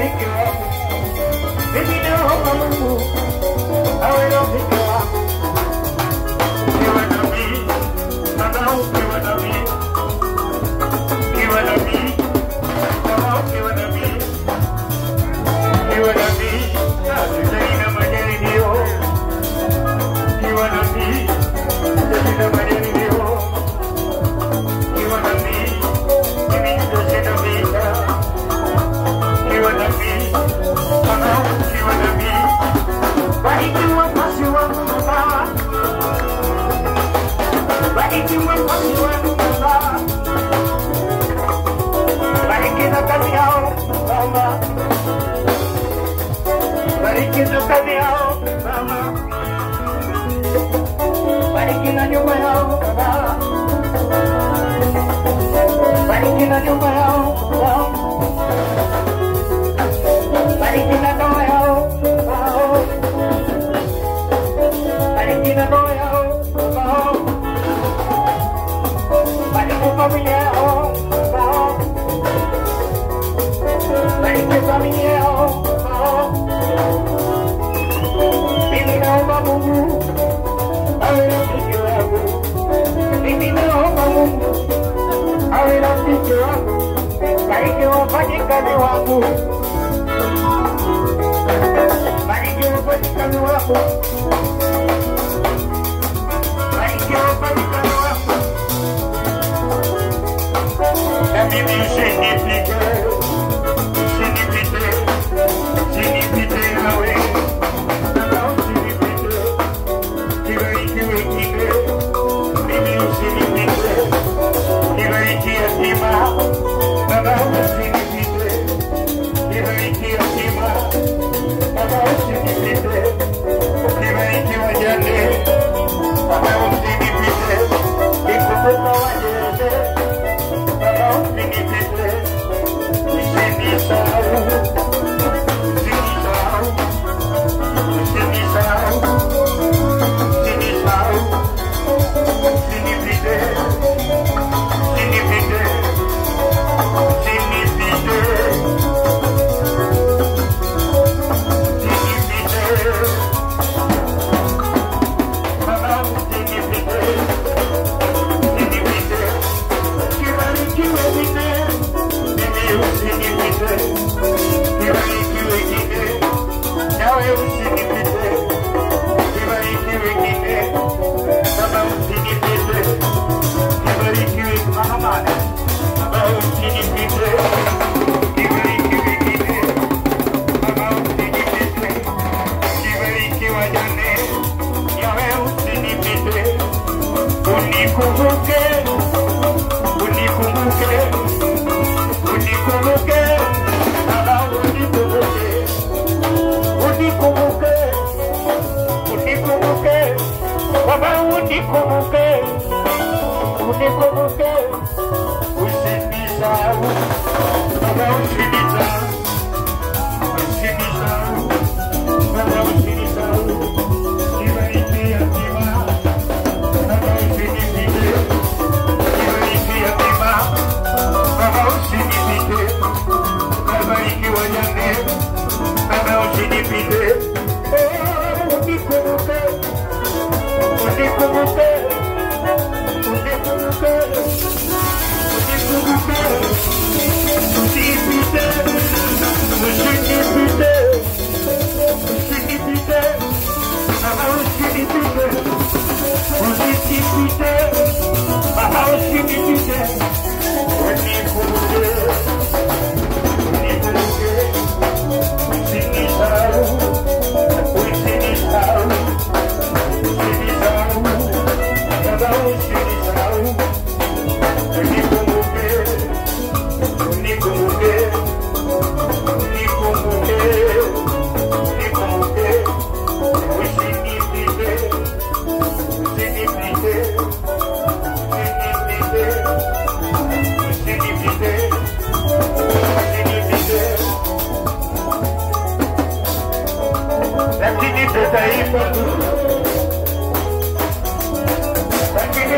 rafiki wangu. Mimi naomba Mungu awe rafiki wangu. Ukiwa nami, Baba ukiwa nami. Ukiwa nami, Baba ukiwa nami. Ukiwa nami, tutashinda majaribio. Ukiwa nami, tutashinda majaribio. Ukiwa nami, mimi nitashinda vita. Ukiwa nami, Baba ukiwa nami. Bariki wafuasi wangu Baba. Bariki wafuasi wangu Baba. Bariki na kazi yao Baba. Bariki na kazi yao Baba. Bariki na nyumba yao Baba. Bariki na nyumba yao Baba. Bariki na ndoa yao Baba. Bariki na ndoa yao Baba. Bariki familia yao Baba. Bariki familia yao Baba. Mimi naomba Mungu awe rafiki wangu. Mimi naomba Mungu awe rafiki wangu. Bariki wafanyikazi wangu. Bariki wafanyikazi wangu. Bariki wafanyikazi wangu. Na mimi usinipite, usinipite, usinipite nawe. Baba usinipite, kibariki wengine. Mimi usinipite, kibariki yatima. Baba usinipite, kibariki yatima. Baba usinipite, kibariki wajane. Baba usinipite, nikumbuka wajane. Baba usinipite, usinisahau, usinisahau, usinisahau, usinisahau, usinipite, usinipite, usinipite, usinipite. Baba usinipite, usinipite. Kibariki wengine, mimi usinipite. Kibariki wengine, nawe usinipite. Kibariki wengine, Baba usinipite. Kibariki mama, Baba usinipite. Kibariki wengine, Baba usinipite. Kibariki wajane, nawe usinipite. Unikumbuke, unikumbuke, unikumbuke, Baba unikumbuke, unikumbuke, unikumbuke, Baba unikumbuke, unikumbuke, usinisahau, Baba usinisahau, usinisahau, Baba usinisahau, kibariki yatima, Baba usinipite. Kibariki yatima, Baba usinipite. Bariki wajane, Baba usinipite. Oh, unikumbuke, unikumbuke, unikumbuke, unikumbuke, usinipite, usinipite, usinipite, Baba usinipite, usinipite, Baba usinipite, unikumbuke, unikumbuke, usinisahau, usinisahau, usinisahau, Baba usinisahau, unikumbuke, unikumbuke, unikumbuke, unikumbuke, usinipite, usinipite, usinipite, usinipite, usinipite. Lakini tutaifa tu, lakini